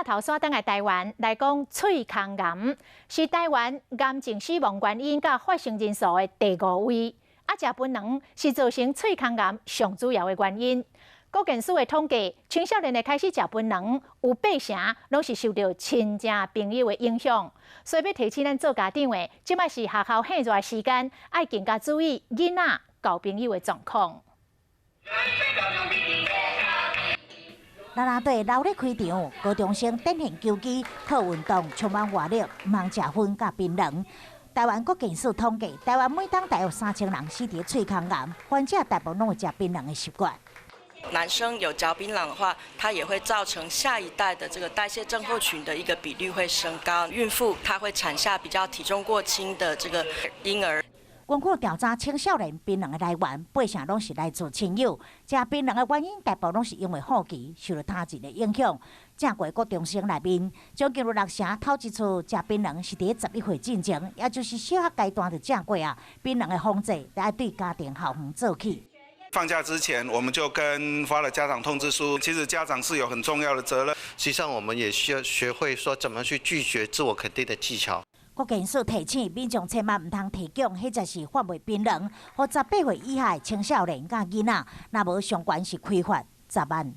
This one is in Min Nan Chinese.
鏡頭煞轉來台灣來講，喙空癌是台灣癌症死亡原因佮發生人數的第五位。啊，食檳榔是造成喙空癌上主要的原因。國健署的統計，青少年會開始食檳榔，有八成攏是受著親戚朋友的影響。所以欲提醒咱做家長的，這擺是學校放熱的時間，愛更加注意囡仔交朋友的狀況。啦啦隊鬧熱開場，高中生展現球技，靠運動充滿活力，毋通食薰佮檳榔。台灣國健署統計，台灣每冬大約3000人死佇喙空癌，患者大部分攏有食檳榔的習慣。男生有嚼檳榔的話，它也會造成下一代的這個代謝症候群的一個比率會升高。孕婦她會產下比較體重過輕的這個嬰兒。根據調查青少年檳榔的來源，八成攏是來自親友。食檳榔的原因，大部分攏是因為好奇，受著他人的影響。正過國中生內面，將近有六成頭一次食檳榔是佇11歲進前，也就是小學階段就食過啊。檳榔的防治，得愛對家庭校園做起。放假之前，我們就跟發了家長通知書。其實家長是有很重要的責任。實際上，我們也需要學會說怎麼去拒絕自我肯定的技巧。國健署提醒民眾千萬毋通提供或者是販賣檳榔，予18歲以下的青少年佮囡仔，若無上懸是開罰10萬。